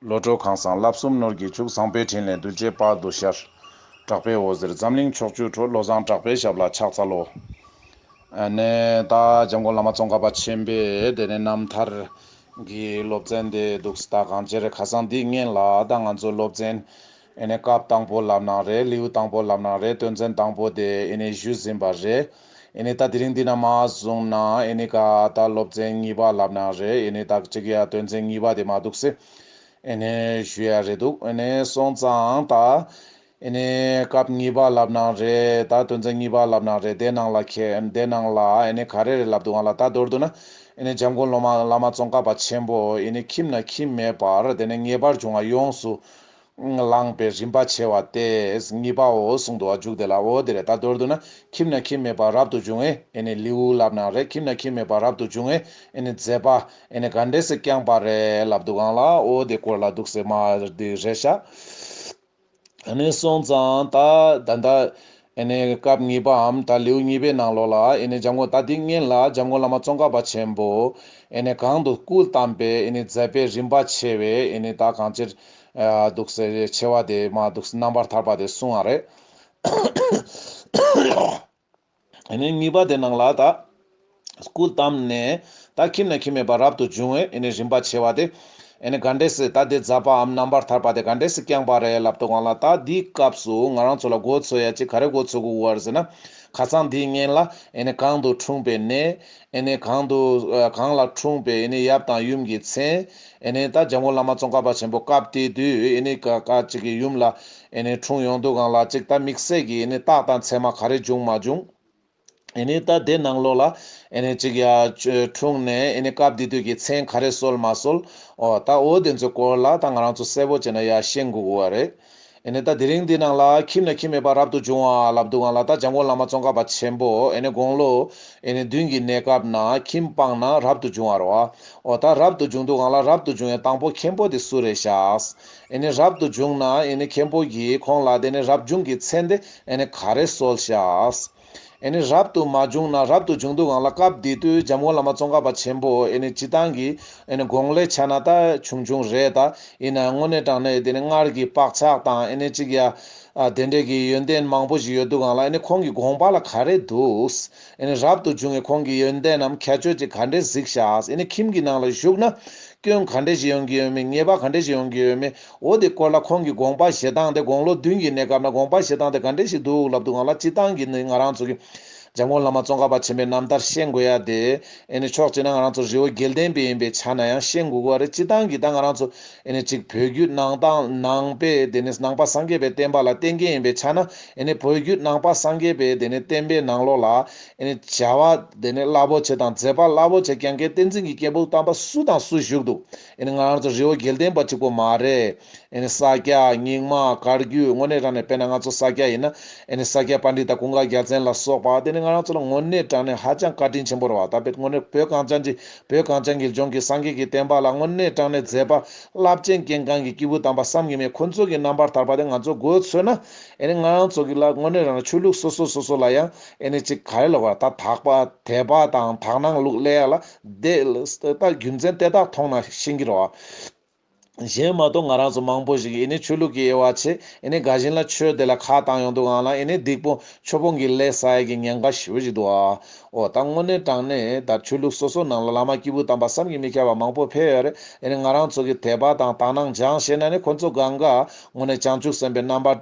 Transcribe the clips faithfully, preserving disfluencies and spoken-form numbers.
བློ་གྲོས་ཁང་བཟང་བསླབ་གསུམ་ནོར་གྱི་ཕྱུགས། བཟང་པོའི་ཕྲིན་ལས་གདུལ་བྱའི་དཔལ་དུ་ཤར། གྲགས་པའི་འོད་ཟེར་འཛམ་གླིང་ཕྱོགས་བཅུར་འཕྲོ། བློ་བཟང་གྲགས་པའི་ཞབས་ལ་ཕྱག་འཚལ་ལོ། ཨ་ནི་ད་འཇམ་མགོན་བླ་མ་ཙོང་ཁ་པ་ཆེན་པོས་དེ་ནས་རྣམ་ཐར་གྱི་སློབ་ཚན་དེ་འདུག་སེ་ད་གང་ཅི་རེད། ཁ་སང་འདི་སྔོན་ལ་ད་ང་ཚོ་སློབ་ཚན་ཨ་ནི་སྐབས་དང་པོ་ལབ་ན་རེད། ལེའུ་དང་པོ་ལབ་ན་རེད། དོན་ཚན་དང་པོ་དེ་ཨ་ནི་ཞུས་ཟིན་པ་རེད། ཨ་ནི་ད་དེ་རིང་འདི་ན་མ་བཟུང་ན་ཨ་ནི་ག་ད་སློབ་ཚན་གཉིས་པ་ལབ་ན་རེད། ཨ་ནི་ད་གཅིག་ཡ་དོན་ཚན་གཉིས་པ་དེ་མ་འདུག་སེ་ཨ་ནི་ཞུ་ཡ་རེད་འདུག་ཨ་ནི་སོང་ཙང་ད་ཨ་ནི་སྐབས་གཉིས་པ་ལབ་ན་རེད། ད་དོན་ཚན་གཉིས་པ་ལབ་ན་རེད། དེ་ནང་ལ་ཁེ་དེ་ནང་ལ་ཨ་ནི་ག་རེ་རེད་ལབ་འདུག་ང་ལ་ད་མདོར་བསྡུ་ན་ཨ་ནི་འཇམ་མགོན་སློབ་མ་བླ་མ་ཙོང་ཁ་པ་ཆེན་པོ་ཨ་ནི་ཁྱིམ་ནས་ཁྱིམ་མེད་པར་དེ་ནས་ངེས་པར་འབྱུང་བ་ཡོངས་སུ་བླངས་པའི་རིམ་པ་ཕྱེ་བ་སྟེ་གཉིས་པའོ་གསུངས་འདུག་བ། མཇུག་དེ་ལ་འོ་དེ་རེད། ད་མདོར་བསྡུ་ན་ཁྱིམ་ནས་ཁྱིམ་མེད་པར་རབ་ཏུ་བྱུང་བའི་ཨེ་ནི་ལེའུ་ལབ་ན་རེད། ཁྱིམ་ནས་ཁྱིམ་མེད་པར་རབ་ཏུ་བྱུང་བའི་ཨེ་ནི་མཛད་པ་ཨེ་ནི་ག་འདྲས་སེ་བསྐྱངས་པ་རེད་ལབ་འདུག་གང་ལ་འོ་དེ་སྐོར་ལ་འདུག་སེ་མ་དེ་རེད་ཤག་ཨ་ནི་སོང་ཙང་ད་ད་ལྟ་ཨེ་ནི་སྐབས་གཉིས་པའམ་ད་ལེའུ་གཉིས་པའི་ནང་ལོགས་ལ་ཨེ་ནི་འཇམ་མགོན་ད་འདི་སྔོན་ལ་འཇམ་མགོན་བླ་མ་ཙོང་ཁ་པ་ཆེན་པོ་ཨེ་ནི་གང་དུ་སྐུ་བལྟམས་པའི་ཨེ་ནི་མཛད་པའི་རིམ་པ་ཕྱེ་བའི་ཨེ་ནི་ད་གང་ཅིར་ཨ་འདུག་སེ་ཕྱེ་བ་དེ་མ་འདུག་སེ་རྣམ་པར་ཐར་པ་དེ་གསུངས་པ་རེད། ཨེ་ནི་གཉིས་པ་དེ་ནང་ལ་ད་སྐུ་བལྟམས་ནས་ད་ཁྱིམ་ནས་ཁྱིམ་མེད་པར་རབ་ཏུ་བྱུང་བའི་ཨེ་ནི་རིམ་པ་ཕྱེ་བ་དེ་ཨེ་ནི་ག་འདྲས་སེ་ད་དེ་མཛད་པའམ་རྣམ་པར་ཐར་པ་དེ་ག་འདྲས་སེ་བསྐྱངས་པ་རེད་ལབ་དུས་སྒང་ལ། ད་འདིའི་སྐབས་སུ་ང་རང་ཚོ་ལ་མགོ་ཚོས་ཡ་ཅིག་ག་རེ་མགོ་ཚོས་དགོས་པ་རེད་ཟེར་ན། ཁ་སང་འདིའི་སྔོན་ལ་ཨེ་ནི་གང་དུ་འཁྲུངས་པའི་གནས། ཨེ་ནི་གང་དུ་ཨ་གང་ལ་འཁྲུངས་པའི་ཨེ་ནི་ཡབ་དང་ཡུམ་གྱི་མཚན། ཨེ་ནི་ད་འཇམ་མགོན་བླ་མ་ཙོང་ཁ་པ་ཆེན་པོ་སྐབས་དེ་དུས་ཨེ་ནི་ཀ་ཀ་ཅིག་གི་ཡུམ་ལ་ཨེ་ནི་འཁྲུངས་ཡོང་དུས་སྒང་ལ་ཅིག་ད་དམིགས་བསལ་གྱི་ཨེ་ནི་རྟགས་དང་མཚན་མ་ག་རེ་བྱུང་མ་བྱུང་། ཨེ་ནི་ད་དེ་ནང་ལོགས་ལ་ཨེ་ནི་ཅིག་ཡ་འཁྲུངས་ནས་ཨེ་ནི་སྐབས་དེ་དུས་ཀྱི་མཚན་ག་རེ་གསོལ་མ་གསོལ། འོ་ད་འོ་དེ་ཚོའི་སྐོར་ལ་ད་ང་རང་ཚོ་གསལ་པོ་བྱས་ན་ཡ་ཤེས་དགོས་ཀྱི་ཡོད་རེད། ཨེ་ནི་ད་དེ་རིང་འདི་ནང་ལ་ཁྱིམ་ནས་ཁྱིམ་མེད་པར་རབ་ཏུ་བྱུང་བ་ལབ་དུས་སྒང་ལ་ད་འཇམ་མགོན་བླ་མ་ཙོང་ཁ་པ་ཆེན་པོ་ཨེ་ནི་དགུང་ལོ་ཨེ་ནི་བདུན་གྱི་གནས་སྐབས་ན་ཁྱིམ་སྤངས་ན་རབ་ཏུ་བྱུང་བ་རེད་བ། འོ་ད་རབ་ཏུ་བྱུང་དུས་སྒང་ལ་རབ་ཏུ་བྱུང་བའི་དང་པོ་མཁན་པོ་དེ་སུ་རེད་ཤག་ཨེ་ནི་རབ་ཏུ་བྱུང་ན་ཨེ་ནི་མཁན་པོ་གིས་ཁོང་ལ་དེ་ནི་རབ་བྱུང་གི་མཚན་དེ་ཨེ་ནི་ག་རེ་གསོལ་ཤག་ཨེ་ནི་རབ་ཏུ་མ་བྱུང་ན་རབ་ཏུ་བྱུང་དུས་སྒང་ལ་སྐབས་དེ་དུས་འཇམ་མགོན་བླ་མ་ཙོང་ཁ་པ་ཆེན་པོ་ཨེ་ནི་སྤྱིར་བཏང་གི་ཨེ་ནི་དགུང་ལོའི་ཆ་ན་ད་ཆུང་ཆུང་རེད། ད་ཡིན་ན་དངོས་གནས་དྲང་གནས་དེ་ནི་སྔར་གྱི་བག་ཆགས་དང་ཨེ་ནི་ཅིག་ཡ་ཨ་དེ་འདྲས་ཀྱི་ཡོན་ཏན་མང་པོ་ཞིག་ཡོད་དུས་སྒང་ལ་ཨེ་ནི་ཁོང་གི་དགོངས་པ་ལ་ག་རེ་འདུག་ཨེ་ནི་རབ་ཏུ་བྱུང་བའི་ཁོང་གི་ཡོན་ཏན་ནམ་ཁྱད་ཆོས་ཅིག་ག་འདྲས་གཟིགས་ཤག་ཨེ་ནི་ཁྱིམ་གྱི་ནང་ལ་བཞུགས་ན་སྐྱོན་ག་འདྲས་ཞིག་ཡོང་གི་ཡོད་མེད། ཉེས་པ་ག་འདྲས་ཞིག་ཡོང་གི་ཡོད་མེད། འོ་དེ་སྐོར་ལ་ཁོང་གི་དགོངས་པ་བཞེས་སྟངས་དེ་དགུང་ལོ་བདུན་གྱི་གནས་སྐབས་ན་དགོངས་པ་བཞེས་སྟངས་དེ་ག་འདྲས་ཞིག་འདུག་ལབ་དུས་སྒང་ལ་སྤྱིར་བཏང་གི་ནི་ང་རང་ཚོ་གི་འཇམ་མགོན་བླ་མ་ཙོང་ཁ་པ་ཆེན་པོའི་རྣམ་ཐར་ཤེས་དགོས་ཡ་དེ་ཨེ་ནི་ཕྱོགས་གཅིག་ན་ང་རང་ཚོ་རི་བོ་དགེ་ལྡན་པའི་ཡིན་པའི་ཆ་ན་ཡང་ཤེས་དགོས་ཀྱི་ཡོད་རེད། སྤྱིར་བཏང་གི་ད་ང་རང་ཚོ་ཨེ་ནི་ཅིག་བོད་བརྒྱུད་ནང་བཏང་ནང་པའི་དེ་ནི་ནང་པ་སངས་རྒྱས་པའི་བསྟན་པ་ལ་བརྟེན་མཁན་ཡིན་པའི་ཆ་ན་ཨེ་ནི་བོད་བརྒྱུད་ནང་པ་སངས་རྒྱས་པའི་དེ་ནི་བསྟན་པའི་ནང་ལོགས་ལ་ཨེ་ནི་བྱ་བ་དེ་ནི་རླབས་པོ་ཆེ་དང་མཛད་པ་རླབས་པོ་ཆེ་བསྐྱངས་མཁན་བསྟན་འཛིན་གྱི་སྐྱེས་བུ་དམ་པ་སུ་དང་སུ་བཞུགས་འདུག་ཨེ་ནི་ང་རང་ཚོ་རི་བོ་དགེ་ལྡན་པ་གཅིག་པོ་མ་རེད། ཨེ་ནི་ས་སྐྱ་རྙིང་མ་བཀའ་བརྒྱུད་དངོས་གནས་དྲང་གནས་དཔེར་ན་ང་ཚོ་ས་སྐྱ་ཡིན་ན་ཨེ་ནི་ས་སྐྱ་པཎྜི་ཏ་ཀུན་དགའ་རྒྱལ་མཚན་ལ་སོགས་པ་དེ་ནི་ང་རང་ཚོ་ལ་དངོས་གནས་དྲང་གནས་ཧ་ཅང་བཀའ་དྲིན་ཆེན་པོ་རེད་བ། ད་དཔེ་དངོས་གནས་བོད་གངས་ཅན་གྱི་བོད་གངས་ཅན་གྱི་ལྗོངས་ཀྱི་སངས་རྒྱས་ཀྱི་བསྟན་པ་ལ་དངོས་གནས་དྲང་གནས་མཛད་པ་རླབས་ཆེན་བསྐྱངས་མཁན་གྱི་སྐྱེས་བུ་དམ་པ་བསམ་གྱིས་མི་ཁོ་ཚོ་གི་རྣམ་པར་ཐར་པ་དེ་ང་ཚོ་མགོ་ཚོས་ན་ཨེ་ནི་ང་རང་ཚོ་གི་ལ་དངོས་གནས་དྲང་གནས་ཆོས་ལུགས་སོ་སོ་སོ་སོ་ལ་ཡང་ཨེ་ནི་ཅིག་ག་རེ་ལབ་དགོས་རེད། ད་དད་པ་དད་པ་དང་དག་སྣང་ལུགས་སླེབས་ཡ་ལ་དེ་ད་རྒྱུ་མཚན་དེ་དག་མཐོང་ན་ཤེས་ཀྱི་རེད་བ། གཞན་མ་གཏོགས་ང་རང་ཚོ་མང་པོ་ཞིག་གིས་ཨེ་ནི་ཆོས་ལུགས་ཀྱི་དབྱེ་བ་ཕྱེ་ཨེ་ནི་དགའ་ཞེན་ལ་ཆོས་དེ་ལ་ཁ་བཏང་ཡོང་དུས་སྒང་ལ་ཨེ་ནི་སྡིག་སྤོང་ཆོས་སྤོང་གི་ལས་བསགས་ཡ་གི་ཉེན་ཁ་ཞེ་པོ་ཞིག་འདུག་ཨ། འོ་ད་དངོས་གནས་དྲང་གནས་ད་ཆོས་ལུགས་སོ་སོ་ནང་ལ་བླ་མ་སྐྱེས་བུ་དམ་པ་བསམ་གྱིས་མི་ཁྱབ་པ་མང་པོ་ཕེབས་ཡོད་རེད། ཨེ་ནི་ང་རང་ཚོ་གི་དད་པ་དང་དག་སྣང་སྦྱངས་ཤེས་ན་ནི་ཁོ་ཚོ་གང་ག་དངོས་གནས་བྱང་ཆུབ་སེམས་དཔའི་རྣམ་པ་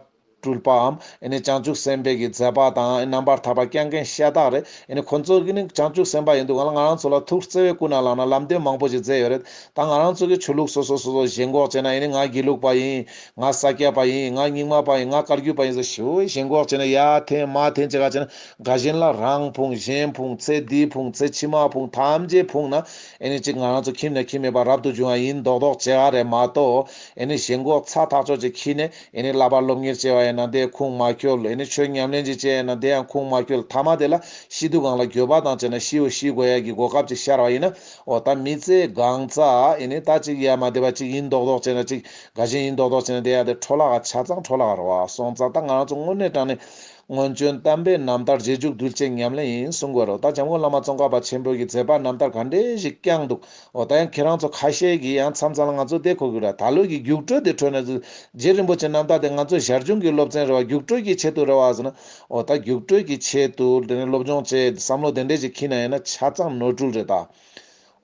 སྤྲུལ་པའམ་ཨེ་ནི་བྱང་ཆུབ་སེམས་དཔའི་གི་མཛད་པ་དང་རྣམ་པར་ཐར་པ་བསྐྱངས་མཁན་ཤ་སྟག་རེད། ཨེ་ནི་ཁོ་ཚོ་གི་ནི་བྱང་ཆུབ་སེམས་དཔའ་ཡིན་དུས་སྒང་ལ་ང་རང་ཚོ་ལ་ཐུགས་བརྩེ་བས་ཀུན་ནས་བསླངས་ནས་ལམ་སྟོན་མང་པོ་ཞིག་མཛད་ཡོད་རེད། ད་ང་རང་ཚོ་གི་ཆོས་ལུགས་སོ་སོ་སོ་སོ་ཞེན་ཁོག་བྱས་ན་ཨེ་ནི་ང་དགེ་ལུགས་པ་ཡིན། ང་ས་སྐྱ་པ་ཡིན། ང་རྙིང་མ་པ་ཡིན། ང་བཀའ་བརྒྱུད་པ་ཡིན་ཟེར་ཞེ་པོ་ཞེན་ཁོག་བྱས་ན་ཡར་འཐེན་མར་འཐེན་བྱེད་ག་བྱས་ན་དགའ་ཞེན་ལ་རང་ཕུང་གཞན་ཕུང་ཚེ་འདི་ཕུང་ཚེ་ཕྱི་མ་ཕུང་ཐམས་ཅད་ཕུང་ན་ཨེ་ནི་ཅིག་ང་རང་ཚོ་ཁྱིམ་ནས་ཁྱིམ་མེད་པར་རབ་ཏུ་བྱུང་བ་ཡིན་མདོག་མདོག་བྱེད་ག་རེད་མ་གཏོགས་ཨེ་ནི་ཞེན་ཁོག་ཚ་ཐག་ཆོད་ཅིག་འཁྱེར་ནས་ཨེ་ནི་བསླབ་པ་སློབ་གཉེར་བྱས་པ་ཡིན་ན་དེ་ཁུངས་མ་འཁྱོལ། ཨེ་ནི་ཆོས་ཉམས་ལེན་ཅིག་བྱས་ཡིན་ན་དེ་ཡང་ཁུངས་མ་འཁྱོལ། ཐ་མ་དེ་ལ་ཤི་དུས་སྒང་ལ་འགྱོད་པ་དང་བཅས་ནས་ཤི་བོ་ཤི་དགོས་ཡ་གི་གོ་སྐབས་ཅིག་ཤར་བ་ཡིན་ན། འོ་ད་མི་ཚེ་གང་ཙམ་ཨེ་ནི་ད་ཅིག་ཡ་མ་བདེ་བ་ཅིག་ཡིན་མདོག་མདོག་བྱས་ན་ཅིག་དགའ་ཞེན་ཡིན་མདོག་མདོག་བྱས་ན་དེ་ཡ་དེ་འཕྲོ་བརླག་ག་ཆ་ཚང་འཕྲོ་བརླག་ག་རེད་བ། སོང་ཙང་ད་ང་རང་ཚོ་དངོས་གནས་དྲང་གནས་ སྔོན་བྱོན་དམ་པའི་རྣམ་ཐར། རྗེས་འཇུག་གདུལ་བྱའི་ཉམས་ལེན་ཡིན་གསུང་གི་ཡོད་རེད། ད་འཇམ་མགོན་བླ་མ་ཙོང་ཁ་པ་ཆེན་པོ་གི་མཛད་པ་རྣམ་ཐར་ག་འདྲས་ཞིག་བསྐྱངས་འདུག་འོ་ད་ཡང་ཁྱེད་རང་ཚོ་ཁ་ཤས་ཀྱིས་ཡང་མཚམས་མཚམས་ལ་ང་ཚོ་དེ་གོ་གི་རེད། ད་ལོ་གི་རྒྱུགས་སྤྲོད་དེ་འཕྲོད་ན་རྗེ་རིན་པོ་ཆེ་རྣམ་ཐར་དེ་ང་ཚོ་ཞར་བྱུང་གི་སློབ་ཚན་རེད་བ། རྒྱུགས་སྤྲོད་ཀྱི་ཆེད་དུ་རེད་བ་ཟེར་ན། འོ་ད་རྒྱུགས་སྤྲོད་ཀྱི་ཆེད་དུ་དེ་ནས་སློབ་སྦྱོང་བྱེད་བསམ་བློ་དེ་འདྲས་ཞིག་འཁྱེར་ན་ཡིན་ན་ཆ་ཚང་ནོར་འཁྲུལ་རེད་ད།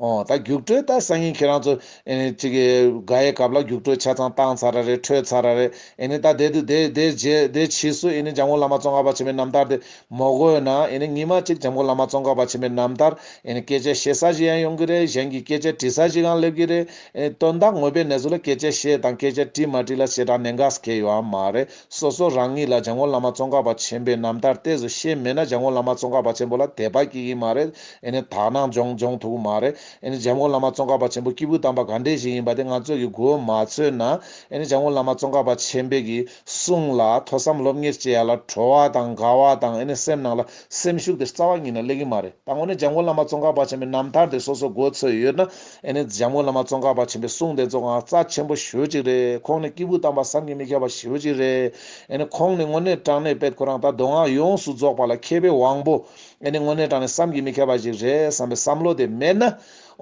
འོ་ད་རྒྱུགས་སྤྲོད་ད་སང་ཉིན་ཁྱེད་རང་ཚོ་ཨེ་ནི་གཅིག་གི་དགའ་ཡའི་སྐབས་ལ་རྒྱུགས་སྤྲོད་ཆ་ཚང་བཏང་ཚར་ར་རེད། འཕྲོད་ཚར་ར་རེད། ཨེ་ནི་ད་དེ་དུས་དེ་དེ་རྗེས་དེ་ཕྱིས་སུ་ཨེ་ནི་འཇམ་མགོན་བླ་མ་ཙོང་ཁ་པ་ཆེན་པོའི་རྣམ་ཐར་དེ་མ་གོ་ན། ཨེ་ནི་ཉི་མ་གཅིག་འཇམ་མགོན་བླ་མ་ཙོང་ཁ་པ་ཆེན་པོའི་རྣམ་ཐར་ཨེ་ནི་སྐད་ཆ་བཤད་ས་ཞིག་ཡང་ཡོང་གི་རེད། གཞན་གྱི་སྐད་ཆ་དྲི་ས་ཞིག་ཡང་སླེབས་ཀྱི་རེད། ཨེ་ནི་དོན་དག་ངོ་མའི་གནས་ཚུལ་ལ་སྐད་ཆ་བཤད་དང་སྐད་ཆ་དྲི་མ་དྲི་ལ་ཞེ་དྲག་གནད་འགག་གང་ཡང་ཡོད་མ་རེད། སོ་སོ་རང་ཉིད་ལ་འཇམ་མགོན་བླ་མ་ཙོང་ཁ་པ་ཆེན་པོའི་རྣམ་ཐར་ཏོག་ཙམ་ཤེས་མེད་ན་འཇམ་མགོན་བླ་མ་ཙོང་ཁ་པ་ཆེན་པོ་ལ་དད་པ་སྐྱེ་གི་མ་རེད། ཨེ་ནི་དག་སྣང་སྦྱོང་སྦྱོང་ཐུབ་ཀྱི་མ་རེད། ཨེ་ནི་འཇམ་མགོན་བླ་མ་ཙོང་ཁ་པ་ཆེན་པོ་སྐྱེས་བུ་དམ་པ་ག་འདྲས་ཞིག་ཡིན་པ་དེ་ང་ཚོ་གིས་གོ་མ་ཚོད་ན། ཨེ་ནི་འཇམ་མགོན་བླ་མ་ཙོང་ཁ་པ་ཆེན་པོའི་གི་གསུང་ལ་ཐོས་བསམ་སློབ་གཉེར་བྱེད་ཡ་ལ་བྲོ་བ་དང་དགའ་བ་དང་། ཨེ་ནི་སེམས་ནང་ལ་སེམས་ཤུགས་དེ་རྩ་བ་ཉིད་ནས་སླེབས་ཀྱི་མ་རེད། ད་དངོས་གནས་འཇམ་མགོན་བླ་མ་ཙོང་ཁ་པ་ཆེན་པོའི་རྣམ་ཐར་དེ་སོ་སོ་མགོ་ཚོས་ཡོད་ན། ཨེ་ནི་འཇམ་མགོན་བླ་མ་ཙོང་ཁ་པ་ཆེན་པོའི་གསུང་དེ་ཚོ་ང་རྩ་ཆེན་པོ་ཞེ་པོ་ཅིག་རེད། ཁོང་ནི་སྐྱེས་བུ་དམ་པ་བསམ་གྱིས་མི་ཁྱབ་པ་ཞེ་པོ་ཅིག་རེད། ཨེ་ནི་ཁོང་ནི་དངོས་གནས་དྲང་གནས་དཔེ་ཁོ་རང་ད་མདོ་སྔགས་ཡོངས་སུ་རྫོགས་པ་ལ་མཁས་པའི་དབང་པོ། ཨེ་ནི་དངོས་གནས་དྲང་གནས་བསམ་གྱིས་མི་ཁྱབ་པ་ཞིག་རེད་བསམ་པའི་བསམ་བློ་དེ་མེད་ན།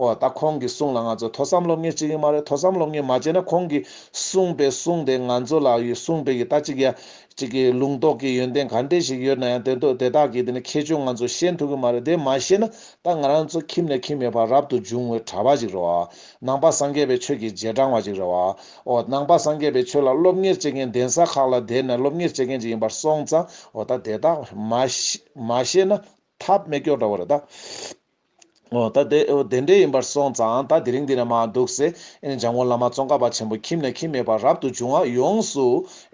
འོ་ད་ཁོང་གི་གསུང་ལ་ང་ཚོ་ཐོས་བསམ་སློབ་གཉེར་བྱེད་ཀྱི་མ་རེད། ཐོས་བསམ་སློབ་གཉེར་མ་བྱས་ན་ཁོང་གིས་གསུངས་པའི་གསུང་དེ་ང་ཚོ་ལ་ཡོད་གསུངས་པའི་གི་ད་ཅིག་ཡ་ཅིག་གི་ལུང་རྟོགས་ཀྱི་ཡོན་ཏན་ག་འདྲས་ཞིག་ཡོད་ན་ཡང་དེ་དག་དེ་དག་གི་དེ་ནི་ཁྱད་ཆོས་ང་ཚོ་ཤེས་ཐུབ་ཀྱི་མ་རེད། དེ་མ་ཤེས་ན་ད་ང་རང་ཚོ་ཁྱིམ་ནས་ཁྱིམ་མེད་པར་རབ་ཏུ་བྱུང་བའི་གྲྭ་པ་ཞིག་རེད་བ། ནང་པ་སངས་རྒྱས་པའི་ཆོས་ཀྱི་རྗེས་འབྲང་བ་ཞིག་རེད་བ། འོ་ནང་པ་སངས་རྒྱས་པའི་ཆོས་ལ་སློབ་གཉེར་བྱེད་མཁན་གདན་ས་ཁག་ལ་བསྡད་ནས་སློབ་གཉེར་བྱེད་མཁན་ཅིག་ཡིན་པར་སོང་ཙང་། འོ་ད་དེ་དག་མ་ཤེས་མ་ཤེས་ན་ཐབས་མེད་སྐྱོ་འདྲ་བོ་རེད་ད། འོ་ད་དེ་འོ་དེ་འདྲས་ཡིན་པར་སོང་ཙང་ད་དེ་རིང་འདི་ན་མ་འདུག་སེ། ཨེ་ནི་འཇམ་མགོན་བླ་མ་ཙོང་ཁ་པ་ཆེན་པོ་ཁྱིམ་ནས་ཁྱིམ་མེད་པར་རབ་ཏུ་བྱུང་བ་ཡོངས་སུ་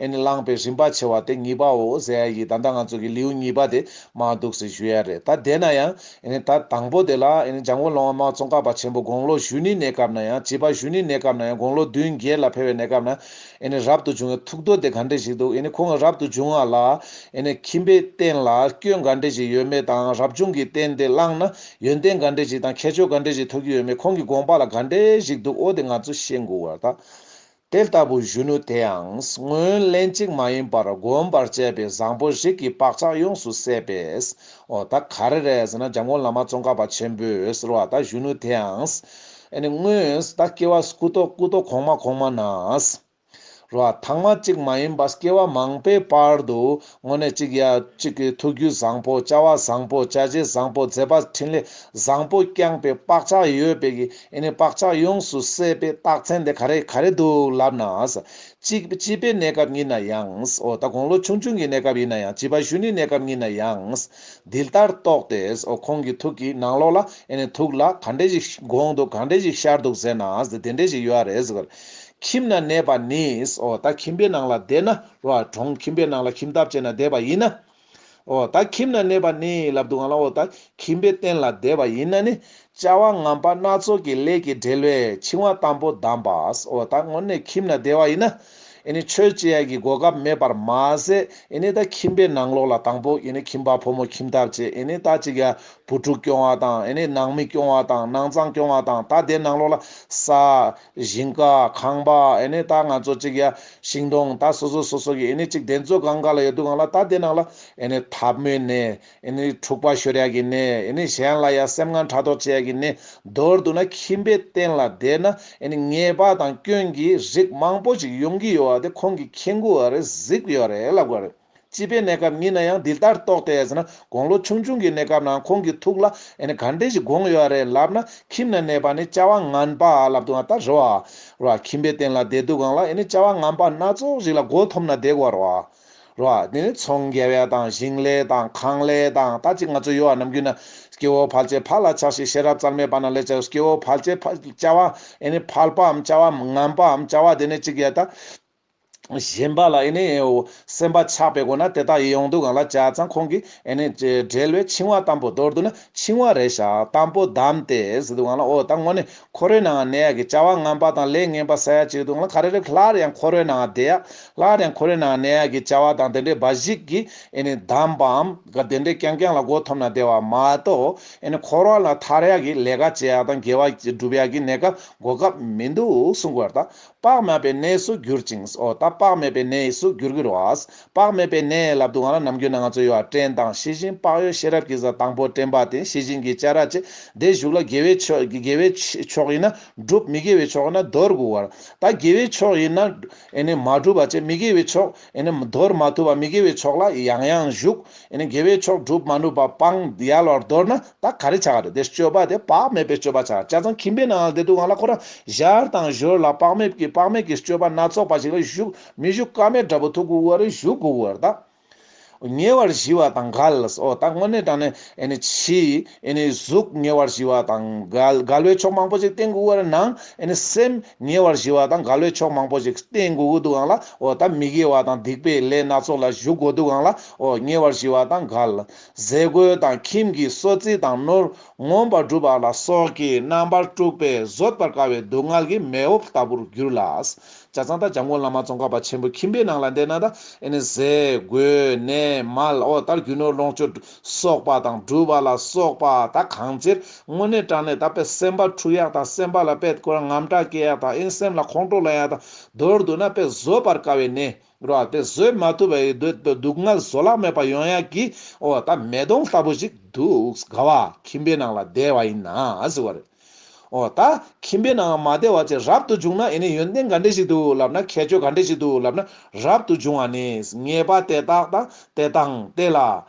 ཨེ་ནི་བླངས་པའི་རིམ་པ་ཆེ་བ་དེ་གཉིས་པའོ་ཟེར་ཡ་ཡི་ད་ལྟ་ང་ཚོ་གི་ལེའུ་གཉིས་པ་དེ་མ་འདུག་སེ་ཞུ་ཡ་རེད། ད་དེ་ན་ཡང་ཨེ་ནི་ད་དང་པོ་དེ་ལ་ཨེ་ནི་འཇམ་མགོན་བླ་མ་ཙོང་ཁ་པ་ཆེན་པོ་དགུང་ལོ་གཞོན་ནུའི་གནས་སྐབས་ན་ཡང་། བྱིས་པ་གཞོན་ནུའི་གནས་སྐབས་ན་ཡང་། དགུང་ལོ་བདུན་བརྒྱད་ལ་ཕེབས་པའི་གནས་སྐབས་ན་ཨེ་ནི་རབ་ཏུ་བྱུང་བའི་ཐུགས་འདོད་དེ་ག་འདྲས་ཞིག་འདུག་ཨེ་ནི་ཁོང་གི་རབ་ཏུ་བྱུང་བ་ལ་ཨེ་ནི་ཁྱིམ་པའི་རྟེན་ལ་སྐྱོན་ག་འདྲས་ཞིག་ཡོད་མེད་དང་། རབ་བྱུང་གི་རྟེན་དེ་བླངས་ན་ཡོན་ཏན་ག་འདྲས་ཞིག་དང་ཁྱད་ཆོས་ག་འདྲས་ཞིག་ཐོབ་ཀྱི་ཡོད་མེད་ཁོང་གི་དགོངས་པ་ལ་ག་འདྲས་ཞིག་འདུག་འོ་དེ་ང་ཚོ་ཤེས་དགོས་པ་རེད་ད། དེ་ལྟ་བུ་གཞོན་ནུ་དེའང་སྔོན་ལན་གཅིག་མ་ཡིན་པར་བསྒོམ་པར་བྱས་པའི་བཟང་པོ་རིགས་ཀྱི་བག་ཆགས་ཡོངས་སུ་ཟད་པས། འོ་ད་ག་རེ་རེད་ཟེར་ན་འཇམ་མགོན་བླ་མ་ཙོང་ཁ་པ་ཆེན་པོས་ཟེར་བ་ད་གཞོན་ནུ་དེའང་ཨེ་ནི་སྔོན་ད་སྐྱེ་བ་སྐུ་ཐོག་སྐུ་ཐོག་གོང་མ་གོང་མ་ན། རོ། ཐེངས་མ་གཅིག་མ་ཡིན་པ་སྐྱེ་བ་མང་པོའི་བར་དུ་དངོས་གནས་གཅིག་ཡ་གཅིག་གི་ཐུགས་རྒྱུད་བཟང་པོ། བྱ་བ་བཟང་པོ། བྱ་བྱེད་བཟང་པོ། མཛད་པ་འཕྲིན་ལས་བཟང་པོ་བསྐྱངས་པའི་བག་ཆགས་ཡོད་པའི་གི་ཨེ་ནི་བག་ཆགས་ཡོངས་སུ་ཟད་པའི་རྟགས་མཚན་དེ་ག་རེ་ག་རེ་འདུག་ལབ་ན། བྱིས་བྱིས་པའི་གནས་སྐབས་ཡིན་ན་ཡང་། འོ་ད་དགུང་ལོ་ཆུང་ཆུང་གི་གནས་སྐབས་ཡིན་ན་ཡང་། བྱིས་པ་གཞོན་ནུའི་གནས་སྐབས་ཡིན་ན་ཡང་། འདི་ལྟར་རྟོགས་ཏེ། འོ་ཁོང་གི་ཐུགས་ཀྱི་ནང་ལོགས་ལ་ཨེ་ནི་ཐུགས་ལ་ག་འདྲས་ཞིག་དགོངས་འདུག་ག་འདྲས་ཞིག་ཤར་འདུག་ཟེར་ན། དེ་འདྲས་ཞིག་ཡོད་རེད་ཟེར། ཁྱིམ་ན་གནས་པ་ནི། འོ་ད་ཁྱིམ་པའི་ནང་ལ་བསྡད་ན་རོ། གྲོང་ཁྱིམ་པའི་ནང་ལ་ཁྱིམ་ཐབ་བྱས་ན་བསྡད་པ་ཡིན་ན། འོ་ད་ཁྱིམ་ན་གནས་པ་ནི་ལབ་དུས་སྒང་ལ། འོ་ད་ཁྱིམ་པའི་རྟེན་ལ་བསྡད་པ་ཡིན་ན་ནི། བྱ་བ་ངན་པ་སྣ་ཚོགས་ཀྱི་ལས་ཀྱིས་བྲེལ་བས་འཆིང་བ་དམ་པོ་བསྡམས་པ། འོ་ད་དངོས་གནས་ཁྱིམ་ན་བསྡད་པ་ཡིན་ན། ཨེ་ནི་ཆོས་བྱེད་ཡ་གི་གོ་སྐབས་མེད་པར་མ་ཟད། ཨེ་ནི་ད་ཁྱིམ་པའི་ནང་ལོགས་ལ་དང་པོ་ཨེ་ནི་ཁྱིམ་པ་ཕོ་མོ་ཁྱིམ་ཐབ་བྱས། ཨེ་ནི་ད་ཅིག་ཡ་བུ་ཕྲུག་སྐྱོང་བ་དང་། ཨེ་ནི་ནང་མི་སྐྱོང་བ་དང་། ནང་ཚང་སྐྱོང་བ་དང་། ད་དེ་ནང་ལོགས་ལ་ས། ཞིང་ཁ། ཁང་པ། ཨེ་ནི་ད་ང་ཚོ་ཅིག་ཡ་ཤིང་སྡོང་ད་སོ་སོ་སོ་སོ་གི་ཨེ་ནི་ཅིག་དེ་ཚོ་གང་ག་ལ་ཡོད་དུས་སྒང་ལ། ད་དེ་ནང་ལ་ཨེ་ནི་འཐབ་མོའི་ནད། ཨེ་ནི་འཁྲུག་པ་ཤོར་ཡ་གི་ནད། ཨེ་ནི་གཞན་ལ་ཡ་སེམས་ངན་ཕྲག་དོག་བྱེད་ཡ་གི་ནད། མདོར་བསྡུ་ན་ཁྱིམ་པའི་རྟེན་ལ་བསྡད་ན་ཨེ་ནི་ཉེས་པ་དང་སྐྱོན་གྱི་རིགས་མང་པོ་ཞིག་ཡོང་གི་ཡོད་པ་དེ་ཁོང་གིས་མཁྱེན་གྱི་ཡོད་རེད། གཟིགས་ཡོད་རེད་ལབ་དགོས་རེད། བྱིས་པའི་གནས་སྐབས་ཡིན་ན་ཡང་འདི་ལྟར་རྟོགས་ཏེ་ཟེར་ན། དགུང་ལོ་ཆུང་ཆུང་གི་གནས་སྐབས་ནང་ཁོང་གི་ཐུགས་ལ་ཨེ་ནི་ག་འདྲས་ཞིག་དགོངས་ཡོད་རེད་ལབ་ན། ཁྱིམ་ན་གནས་པ་ནི་བྱ་བ་ངན་པ་ལབ་དུས་སྒང་ད་རེད་བ། རེད་བ། ཁྱིམ་པའི་རྟེན་ལ་བསྡད་དུས་སྒང་ལ་ཨེ་ནི་བྱ་བ་ངན་པ་སྣ་ཚོགས་ཤིག་ལ་མགོ་འཐོམས་ནས་བསྡད་དགོས་རེད་བ། རེད་བ། དེ་ནི་ཚོང་རྒྱག་ཡ་དང་། ཞིང་ལས་དང་། ཁང་ལས་དང་། ད་ཅིག་ང་ཚོ་ཡོད་བ། ནམ་རྒྱུན་ན་སྐྱེ་བོ་ཕལ་ཆེར་ཕར་ལ་ཆགས་ཤིག་ཤེས་རབ་རྩལ་མེད་པ་ན་ལས་ཆགས། སྐྱེ་བོ་ཕལ་ཆེར་ཕ་བྱ་བ་ཨེ་ནི་ཕལ་པའམ་བྱ་བ་ངན་པའམ་བྱ་བ་དེ་ནི་ཅིག་ཡ་ད། གཞན་པ་ལ་ཨེ་ནི་སེམས་པ་ཆགས་པའི་སྒོ་ནས་དེ་དག་ཡོང་དུས་སྒང་ལ་བྱས་ཙང་ཁོང་གིས་ཨེ་ནི་བྲེལ་བས་འཆིང་བ་དམ་པོ། མདོར་བསྡུ་ན་འཆིང་བ་རེད་ཤག་དམ་པོ་བསྡམས་ཏེ་ཟེར་དུས་སྒང་ལ། འོ་ད་དངོས་གནས་འཁོར་བའི་ནང་གནས་ཡ་གི་བྱ་བ་ངན་པ་དང་ལས་ངན་པ་བསགས་ཡ་བྱེད་དུས་སྒང་ལ་ག་རེ་རེད། སླར་ཡང་འཁོར་བའི་ནང་བསྡད་ཡ། སླར་ཡང་འཁོར་བའི་ནང་གནས་ཡ་གི་བྱ་བ་དང་དེ་འདྲའི་འབའ་ཞིག་གིས་ཨེ་ནི་བསྡམས་པའམ་ག་དེ་འདྲའི་རྐྱང་རྐྱང་ལ་མགོ་འཐོམས་ནས་བསྡད་པ་མ་གཏོགས། ཨེ་ནི་འཁོར་བ་ལས་ཐར་ཡ་གི་ལས་ཀ་བྱེད་ཡ་དང་དགེ་བ་སྒྲུབ་ཡ་གི་གནས་སྐབས་གོ་སྐབས་མི་འདུག་གསུང་གི་ཡོད་རེད་ད། དཔག་མེད་པའི་གནས་སུ་གྱུར་ཅིང་། འོ་ད་ དཔག་མེད་པའི་གནས་སུ་འགྱུར་གྱི་རེད་བ། དཔག་མེད་པའི་གནས་ལབ་དུས་སྒང་ལ་ནམ་རྒྱུན་ནང་ང་ཚོ་ཡོད་བ། དྲན་དང་ཤེས་བཞིན་བག་ཡོད་ཤེས་རབ་ཀྱི་ས། དང་པོ་དྲན་པ་དེ། ཤེས་བཞིན་གྱི་བྱ་ར་བྱེད་དེ་གཞུག་ལ་དགེ་བའི་ཕྱོགས་དགེ་བའི་ཕྱོགས་ཡིན་ན་སྒྲུབ། མི་དགེ་བའི་ཕྱོགས་ཡིན་ན་དོར་དགོས་པ་རེད། ད་དགེ་བའི་ཕྱོགས་ཡིན་ན་ཨེ་ནི་མ་སྒྲུབ་པ་བྱས། མི་དགེ་བའི་ཕྱོགས་ཨེ་ནི་དོར་མ་ཐུབ་པ། མི་དགེ་བའི་ཕྱོགས་ལ་ཡང་ཡང་ཞུགས། ཨེ་ནི་དགེ་བའི་ཕྱོགས་སྒྲུབ་མ་ནུས་པ་སྤང་ཡལ་བར་དོར་ན་ད་ག་རེ་ཆགས་ཀྱི་རེད། དེ་སྤྱོད་པ་དེ་དཔག་མེད་པའི་སྤྱོད་པ་ཆགས། བྱས་ཙང་ཁྱིམ་པའི་ནང་ལ་བསྡད་དུས་སྒང་ལ་ཁོ་རང་ཞར་དང་ཞོར་ལ་དཔག་མེད་ཀྱི་དཔག་མེད་ཀྱི་སྤྱོད་པ་སྣ་ཚོགས་པ་ཞིག་ལ་ཞུགས། མི་ཞུགས་ཀ་མེད་འདྲ་པོ་ཐུག་དགོས་པ་རེད། ཞུགས་དགོས་པ་རེད་ད། ཉེ་བར་ཞི་བ་དང་འགལ། ཨོ་ད་དངོས་གནས་དྲང་གནས་ཨེ་ནི་ཕྱི་ཨེ་ནི་གཟུགས་ཉེ་བར་ཞི་བ་དང་འགལ། འགལ་བའི་ཕྱོགས་མང་པོ་ཞིག་བསྟེན་དགོས་པ་རེད། ནང་ཨེ་ནི་སེམས་ཉེ་བར་ཞི་བ་དང་འགལ་བའི་ཕྱོགས་མང་པོ་ཞིག་བསྟེན་དགོས་ཀྱི་འདུག་སྒང་ལ། ཨོ་ད་མི་དགེ་བ་དང་སྡིག་པའི་ལས་སྣ་ཚོགས་ལ་ཞུགས་དགོས་འདུག་སྒང་ལ། ཨོ་ཉེ་བར་ཞི་བ་དང་འགལ། ཟས་གོས་དང་ཁྱིམ་གྱི་གསོལ་ཚིགས་དང་ནོར་མངོན་པར་བསྒྲུབ་པ་ལ་སོགས་ཀྱི་རྣམ་པར་དཀྲུགས་པས་བཟོད་པར་དཀའ་བའི་སྡུག་བསྔལ་གྱི་མེ་འོབས་ལྟ་བུར་འགྱུར་ལ། བྱས་ཙང་ད་འཇམ་མགོན་བླ་མ་ཙོང་ཁ་པ་ཆེན་པོ་ཁྱིམ་པའི་ནང་ལ་བསྡད་ན་ད་ཨེ་ནི་ཟས་གོས་གནས་མལ། ཨོ་ད་རྒྱུ་ནོར་ལོངས་སྤྱོད་གསོག་པ་དང་སྒྲུབ་པ་ལ་སོགས་པ་ད་གང་ཚེར་དངོས་གནས་དྲང་གནས་ད་དཔེ་སེམས་པ་འཁྲུག་ཡག་དང་། སེམས་པ་ལ་དཔེ་ཁོ་རང་དངངས་སྐྲག་སྐྱེ་ཡག་དང་། ཨེ་ནི་སེམས་ལ་ཁོང་ཁྲོ་ལངས་ཡག་དང་། མདོར་བསྡུ་ན་དཔེ་བཟོད་པར་དཀའ་བའི་གནས་རོ། དེ་བཟོད་མ་ཐུབ་པའི་སྡུག་སྡུག་བསྔལ་བཟོད་གླགས་མེད་པ་ཡོང་ཡག་གི་ཨོ་ད་མེ་དོང་ལྟ་བུ་ཞིག་འདུག་ག་བ། ཁྱིམ་པའི་ནང་ལ་བསྡད་པ་ཡིན་ན་ཟེར་བ་རེད། ཨོ་ད་ཁྱིམ་པའི་ནང་མ་བསྡད་པ་བྱས་རབ་ཏུ་བྱུང་ན་ཨེ་ནི་ཡོན་ཏན་ག་འདྲ་ཞིག་འདུག་ལབ་ན། ཁྱད་ཆོས་ག་འདྲ་ཞིག་འདུག་ལབ་ན། རབ་ཏུ་བྱུང་བ་ནི་ངེས་པ་དེ་དག་དང་དེ་དང་དེ་ལ་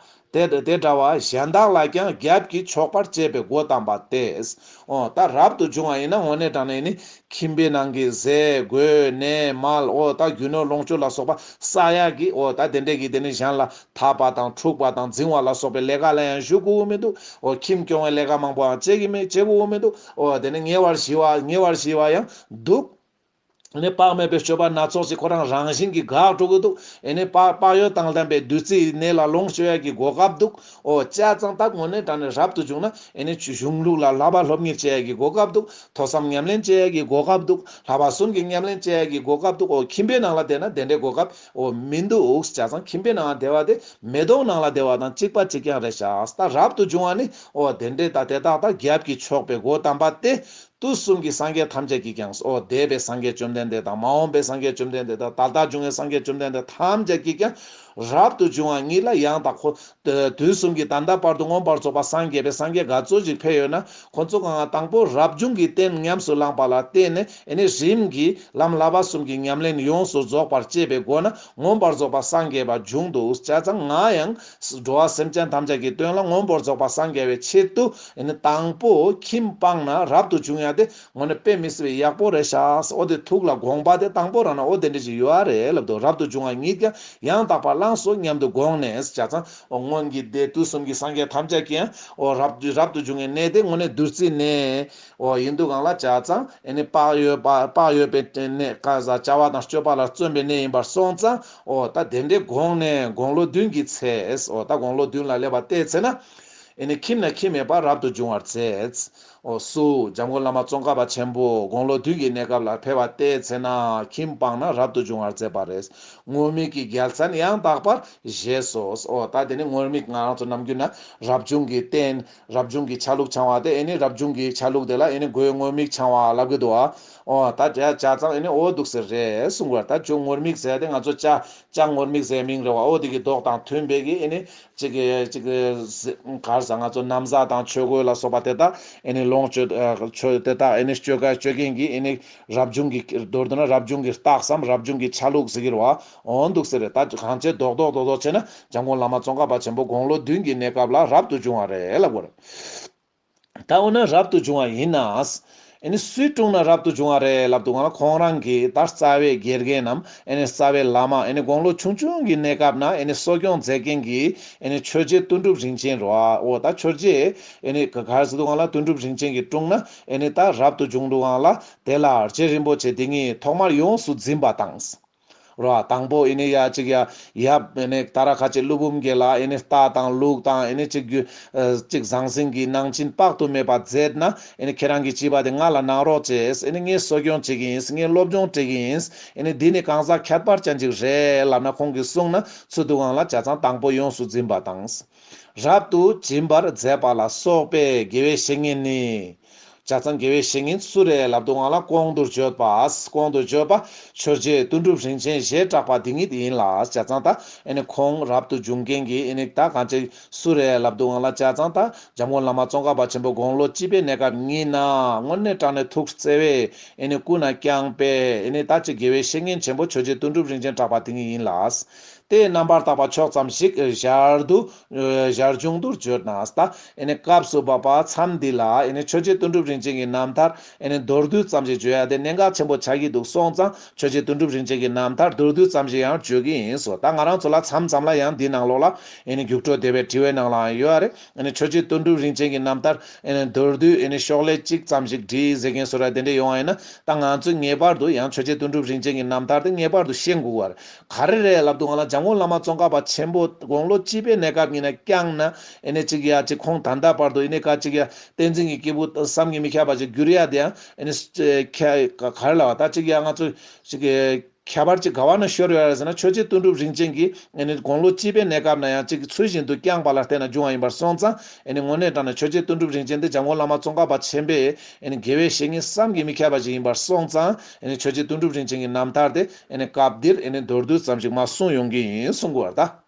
དེ་དེ་འདྲ་བ་གཞན་དག་ལ་ཀྱང་རྒྱབ་ཀྱིས་ཕྱོགས་པར་བྱེད་པའི་སྒོ་དམ་པ་སྟེ། ཨོ་ད་རབ་ཏུ་བྱུང་བ་ཡིན་ན་དངོས་གནས་དྲང་གནས་ནི་ཁྱིམ་པའི་ནང་གི་ཟས་གོས་གནས་མལ། ཨོ་ད་རྒྱུ་ནོར་ལོངས་སྤྱོད་ལ་སོགས་པ་བསགས་ཡག་གི་ཨོ་ད་དེ་འདྲས་ཀྱི་དེ་ནི་གཞན་ལ་འཐབ་པ་དང་འཁྲུག་པ་དང་འཛིང་བ་ལ་སོགས་པའི་ལས་ཀ་ལ་ཡང་ཞུགས་དགོས་མི་འདུག་ཨོ་ཁྱིམ་སྐྱོང་བའི་ལས་ཀ་མང་པོའང་བྱེད་ཀྱི་མེད། བྱེད་དགོས་མི་འདུག་ཨོ་དེ་ནི་ཉེ་བར་ཞི་བ་ཉེ་བར་ཞི་བ་ཡང་འདུག་ནི་དཔག་མེད་པའི་སྤྱོད་པ་སྣ་ཚོགས་ཤིག་ཁོ་རང་རང་བཞིན་གྱིས་འགག་འགྲོ་གི་འདུག་ཨེ་ནི་དཔག་དཔག་ཡོད་དང་ལྡན་པའི་བདུད་རྩིའི་གནས་ལ་ལོངས་སྤྱོད་ཡག་གི་གོ་སྐབས་འདུག་ཨོ་བྱས་ཙང་ད་དངོས་གནས་དྲང་གནས་རབ་ཏུ་བྱུང་ན་ཨེ་ནི་གཞུང་ལུགས་ལ་བསླབ་པ་སློབ་གཉེར་བྱེད་ཡག་གི་གོ་སྐབས་འདུག་ཐོས་བསམ་ཉམས་ལེན་བྱེད་ཡག་གི་གོ་སྐབས་འདུག་ལྷག་པ་གསུམ་གྱི་ཉམས་ལེན་བྱེད་ཡག་གི་གོ་སྐབས་འདུག་ཨོ་ཁྱིམ་པའི་ནང་ལ་བསྡད་ན་དེ་འདྲའི་གོ་སྐབས་ཨོ་མི་འདུག་བྱས་ཙང་ཁྱིམ་པའི་ནང་ལ་བསྡད་པ་དེ་མེ་དོང་ནང་ལ་བསྡད་པ་དང་གཅིག་པ་གཅིག་རྐྱང་རེད་ཤག་ད་རབ་ཏུ་བྱུང་བ་ནི་ཨོ་དེ་འདྲའི་ད་དེ་དག་ད་རྒྱབ་ཀྱིས་ཕྱོགས་པའི་སྒོ་དམ་པ་སྟེ། དུས་གསུམ་གྱི་སངས་རྒྱས་ཐམས་ཅད་ཀྱིས་ཀྱང་། ཨོ་འདས་པའི་སངས་རྒྱས་བཅོམ་ལྡན་འདས་དང་། མ་འོངས་པའི་སངས་རྒྱས་བཅོམ་ལྡན་འདས་དང་། ད་ལྟ་འབྱུང་བའི་སངས་རྒྱས་བཅོམ་ལྡན་འདས་ཐམས་ཅད་ཀྱིས་ཀྱང་རབ་ཏུ་བྱུང་བ་ཉིད་ལ་ཡང་དག་ཁོ། དུས་གསུམ་གྱི་ད་ལྟ་བར་དུ་མངོན་པར་རྫོགས་པ་སངས་རྒྱས་པའི་སངས་རྒྱས་ག་ཚོད་ཅིག་ཕེབས་ཡོད་ན། ཁོ་ཚོ་གང་དང་པོ་རབ་བྱུང་གི་རྟེན་ཉམས་སུ་བླངས་པ་ལ་བརྟེན་ནས་ཨེ་ནི་རིམ་གྱིས་ལམ་བསླབ་པ་གསུམ་གྱི་ཉམས་ལེན་ཡོངས་སུ་རྫོགས་པར་བྱེད་པའི་སྒོ་ནས་མངོན་པར་རྫོགས་པ་སངས་རྒྱས་པ་བྱུང་འདུག་བྱས་ཙང་ང་ཡང་འགྲོ་བ་སེམས་ཅན་ཐམས་ཅད་ཀྱི་དོན་ལ་མངོན་པར་རྫོགས་པ་སངས་རྒྱས་པའི་ཆེད་དུ་ཨེ་ནི་དང་པོ་ཁྱིམ་སྤངས་ན་རབ་ཏུ་བྱུང་ཡ་དེ་དངོས་གནས་དཔེ་མི་སྲིད་པའི་ཡག་པོ་རེད་ཤག་ཨོ་དེ་ཐུགས་ལ་དགོངས་པ་དེ་དང་པོ་རང་ན་ཨོ་དེ་འདྲ་ཞིག་ཡོད་རེད་ལབ་འདུག་རབ་ཏུ་བྱུང་བ་ཉིད་ཀྱང་ཡང་དག་པར་བླངས་སོ་སྙམ་དུ་དགོངས་ནས་བྱས་ཙང་ཨོ་སྔོན་གྱི་དེ་དུས་གསུམ་གྱི་སངས་རྒྱས་ཐམས་ཅད་ཀྱིས་ཨོ་རབ་རབ་ཏུ་བྱུང་བའི་གནས་དེ་དངོས་གནས་བདུད་རྩིའི་གནས་ཨོ་ཡིན་དུས་གང་ལ་བྱས་ཙང་ཨེ་ནི་བག་ཡོད་པ་བག་ཡོད་པའི་གནས་ཀ་ཟ་བྱ་བ་དང་སྤྱོད་པ་ལ་བརྩོན་པའི་གནས་ཡིན་པར་སོང་ཙང་ཨོ་ད་དེ་འདྲའི་དགོངས་ནས་དགུང་ལོ་བདུན་གྱི་ཚེ་ཨོ་ད་དགུང་ལོ་བདུན་ལ་སླེབས་པ་བལྟས་ཚེ་ན། ཨེ་ནི་ཁྱིམ་ན་ཁྱིམ་མེད་པར་རབ་ཏུ་བྱུང་བར་མཛད། ཨོ་སུ་འཇམ་མགོན་བླ་མ་ཙོང་ཁ་པ་ཆེན་པོ་དགུང་ལོ་བདུན་གྱི་གནས་སྐབས་ལ་ཕེབས་པ་བལྟས་ཚེ་ན་ཁྱིམ་སྤངས་ན་རབ་ཏུ་བྱུང་བར་མཛད་པ་རེད། ངུར་སྨྲིག་གི་རྒྱལ་མཚན་ཡང་དག་པར་བཞེས་སོ། ཨོ་ད་དེ་ནི་ངུར་སྨྲིག་ང་རང་ཚོ་ནམ་རྒྱུན་ན་རབ་བྱུང་གི་རྟེན་རབ་བྱུང་གི་ཆ་ལུགས་འཆང་བ་དེ་ཨེ་ནི་རབ་བྱུང་གི་ཆ་ལུགས་དེ་ལ་ཨེ་ནི་མགོའི་ངུར་སྨྲིག་འཆང་བ་ལབ་ཀྱི་འདུག་ཨ། ཨོ་ད་བྱས་བྱས་ཙང་ཨེ་ནི་ཨོ་འདུག་ཟེར་རེད་གསུང་བར་ད་ཅུང་ངུར་སྨྲིག་ཟེར་དེ་ང་ཚོ་ལྕགས་ལྕགས་ངུར་སྨྲིག་ཟེར་མིང་རེད་བ། ཨོ་དེ་གི་མདོག་དང་མཐུན་པའི་གི་ཨེ་ནི། གཅིག་གི་གཅིག་གི་གར་ཟ་ང་ཚོ་ན་བཟའ་དང་ཆོས་གོས་ལ་སོགས་པ་དེ་དག་ཨེ་ནི་ལོངས་སྤྱོད་ཨ་ཆོས་དེ་དག་ཨེ་ནི་སྤྱོད་ག་སྤྱོད་མཁན་གྱི་ཨེ་ནི་རབ་བྱུང་གི་མདོར་བསྡུ་ན་རབ་བྱུང་གི་རྟགས་སམ་རབ་བྱུང་གི་ཆ་ལུགས་ཟེར་གྱི་རེད་བ། འོ་འདུག་ཟེར་རེད། ད་གང་བྱས་རྡོག་རྡོག་རྡོག་རྡོག་བྱས་ན་འཇམ་མགོན་བླ་མ་ཙོང་ཁ་པ་ཆེན་པོ་དགུང་ལོ་བདུན་གྱི་གནས་སྐབས་ལ་རབ་ཏུ་བྱུང་བ་རེད་ལབ་དགོས་རེད། ད་འོ་ན་རབ་ཏུ་བྱུང་བ་ཡིན་ན། ཨེ་ནི་སུའི་དྲུང་ན་རབ་ཏུ་བྱུང་བ་རེད་ལབ་དུས་སྒང་ལ་ཁོང་རང་གི་ད་རྩ་བའི་དགེ་རྒན་ནམ་ཨེ་ནི་རྩ་བའི་བླ་མ་ཨེ་ནི་དགུང་ལོ་ཆུང་ཆུང་གི་གནས་སྐབས་ན་ཨེ་ནི་གསོ་སྐྱོང་མཛད་མཁན་གྱི་ཨེ་ནི་ཆོས་རྗེ་དོན་གྲུབ་རིན་ཆེན་རེད་བ། འོ་ད་ཆོས་རྗེ་ཨེ་ནི་ག་ག་རེ་ཟེར་དུས་སྒང་ལ་དོན་གྲུབ་རིན་ཆེན་གྱི་དྲུང་ན་ཨེ་ནི་ད་རབ་ཏུ་བྱུང་དུས་སྒང་ལ་དེ་ལ་རྗེ་རིན་པོ་ཆེ་དེ་ཉིད་ཐོག་མར་ཡོངས་སུ་འཛིན་པ་དང་། རོ། དང་པོ་ཨེ་ནི་ཡ་གཅིག་ཡ་ཡབ་ཨེ་ནི་ད་ར་ཁ་ཆེ་ཀླུ་འབུམ་རྒྱལ་ལ་ཨེ་ནི་རྟ་དང་ལུག་དང་ཨེ་ནི་གཅིག་རྒྱུ་ཨ་གཅིག་ཟང་ཟིང་གི་གནང་སྦྱིན་དཔག་ཏུ་མེད་པ་མཛད་ན། ཨེ་ནི་ཁྱེད་རང་གི་བྱིས་པ་དེ་ང་ལ་གནང་རོགས་བྱས། ཨེ་ནི་ངས་གསོ་སྐྱོང་བྱེད་ཀྱི་ཡིན། ངས་སློབ་སྦྱོང་སྤྲད་ཀྱི་ཡིན། ཨེ་ནི་འདི་ནི་གང་ཟག་ཁྱད་པར་ཅན་ཅིག་རེད་ལབ་ན་ཁོང་གིས་གསུངས་ན་ཚུར་དུ་གང་ལ་བྱས་ཙང་དང་པོ་ཡོངས་སུ་འཛིན་པ་དང་། རབ་ཏུ་སྦྱིན་པར་མཛད་པ་ལ་སོགས་པའི་དགེ་བའི་བཤེས་གཉེན་ནི། བྱས་ཙང་དགེ་བའི་བཤེས་གཉེན་སུ་རེད་ལབ་དུས་སྒང་ལ་གོང་དུ་བརྗོད་པ། གོང་དུ་བརྗོད་པ་ཆོས་རྗེ་དོན་གྲུབ་རིན་ཆེན་ཞེས་གྲགས་པ་འདི་ཉིད་ཡིན་ལ། བྱས་ཙང་ད་ཨེ་ནི་ཁོང་རབ་ཏུ་བྱུང་མཁན་གྱི་ཨེ་ནི་ད་གང་ཅི་སུ་རེད་ལབ་དུས་སྒང་ལ། བྱས་ཙང་ད་འཇམ་མགོན་བླ་མ་ཙོང་ཁ་པ་ཆེན་པོ་དགུང་ལོ་བཅུ་པའི་གནས་སྐབས་ཉིད་ན་དངོས་གནས་དྲང་གནས་ཐུགས་བརྩེ་བས་ཨེ་ནི་སྐུ་ན་བསྐྱངས་པས་ཨེ་ནི་ད་ཅིག་དགེ་བའི་བཤེས་གཉེན་ཆེན་པོ་ཆོས་རྗེ་དོན་གྲུབ་རིན་ཆེན་གྲགས་པ་དེ་ཉིད་ཡིན་ལ། དེ་རྣམ་པར་དག་པ་ཕྱོགས་ཙམ་ཞིག་ཞར་དུ་ཞར་བྱུང་དུ་བརྗོད་ན། ད་ཨེ་ནི་སྐབས་སུ་བབ་པ་མཚམས་འདི་ལ་ཨེ་ནི་ཆོས་རྗེ་དོན་གྲུབ་རིན་ཆེན་གྱི་རྣམ་ཐར་ཨེ་ནི་མདོར་བསྡུས་ཙམ་ཞིག་བརྗོད་ཡ་དེ་གནད་འགག་ཆེན་པོ་ཆགས་ཀྱི་འདུག་སོང་ཙང་། ཆོས་རྗེ་དོན་གྲུབ་རིན་ཆེན་གྱི་རྣམ་ཐར་མདོར་བསྡུས་ཙམ་ཞིག་ཡང་བརྗོད་ཀྱི་ཡིན་སོ། ད་ང་རང་ཚོ་ལ་མཚམས་མཚམས་ལ་ཡང་འདི་ནང་ལོགས་ལ་ཨེ་ནི་རྒྱུགས་སྤྲོད་དེ་བའི་དྲི་བའི་ནང་ལའང་ཡོད་རེད། ཨེ་ནི་ཆོས་རྗེ་དོན་གྲུབ་རིན་ཆེན་གྱི་རྣམ་ཐར་ཨེ་ནི་མདོར་བསྡུས་ཨེ་ནི་ཤོག་ལྷེ་གཅིག་ཙམ་ཞིག་བྲིས་ཟེར་མཁན་བཟོ་འདྲ་དེ་འདྲ་ཡོང་བ་ཡིན་ན། ད་ང་ཚོས་ངེས་པར་དུ་ཡང་ཆོས་རྗེ་དོན་གྲུབ་རིན་ཆེན་གྱི་རྣམ་ཐར་དེ་ངེས་པར་དུ་ཤེས་དགོས་པ་རེད། ག་རེ་རེད་ལབ་དུས་སྒང་ལ་འཇམ་མགོན་བླ་མ་ཙོང་ཁ་པ་ཆེན་པོ་དགུང་ལོ་བཅུ་པའི་གནས་སྐབས་ཉིད་ན་བསྐྱངས་ན་ཨེ་ནི་ཅིག་ཡ་ཅིག་ཁོང་ད་ལྟ་བར་དུ་ཨེ་ནི་ག་ཅིག་ཡ་བསྟན་འཛིན་གྱི་སྐྱེས་བུ་བསམ་གྱིས་མི་ཁྱབ་པ་ཅིག་གྱུར་ཡ་དེ་ཡང་ཨེ་ནི་ཁྱ་ག་རེ་ལབ་པ། ད་ཅིག་ཡ་ང་ཚོ་ཅིག་ཁྱད་པར་ཅིག་ག་བ་ན་ཤོར་ཡོད་རེད་ཟེར་ན། ཆོས་རྗེ་དོན་གྲུབ་རིན་ཆེན་གྱིས་ཨེ་ནི་དགུང་ལོ་བཅུ་པའི་གནས་སྐབས་ན་ཡང་ཅིག་ཚུལ་བཞིན་དུ་བསྐྱངས་པ་ལ་བརྟེན་ནས་བྱུང་བ་ཡིན་པར་སོང་ཙང་། ཨེ་ནི་དངོས་གནས་དྲང་གནས་ཆོས་རྗེ་དོན་གྲུབ་རིན་ཆེན་དེ་འཇམ་མགོན་བླ་མ་ཙོང་ཁ་པ་ཆེན་པོའི་ཨེ་ནི་དགེ་བའི་བཤེས་གཉེན་བསམ་གྱིས་མི་ཁྱབ་པ་ཞིག་ཡིན་པར་སོང་ཙང་། ཨེ་ནི་ཆོས་རྗེ་དོན་གྲུབ་རིན་ཆེན་གྱི་རྣམ་ཐར་དེ་ཨེ་ནི་སྐབས་འདིར་ཨེ་ནི་མདོར་བསྡུས་ཙམ་ཞིག་མར་གསུངས་ཡོང་གི་ཡིན་གསུང་གི་ཡོད་རེད་ད།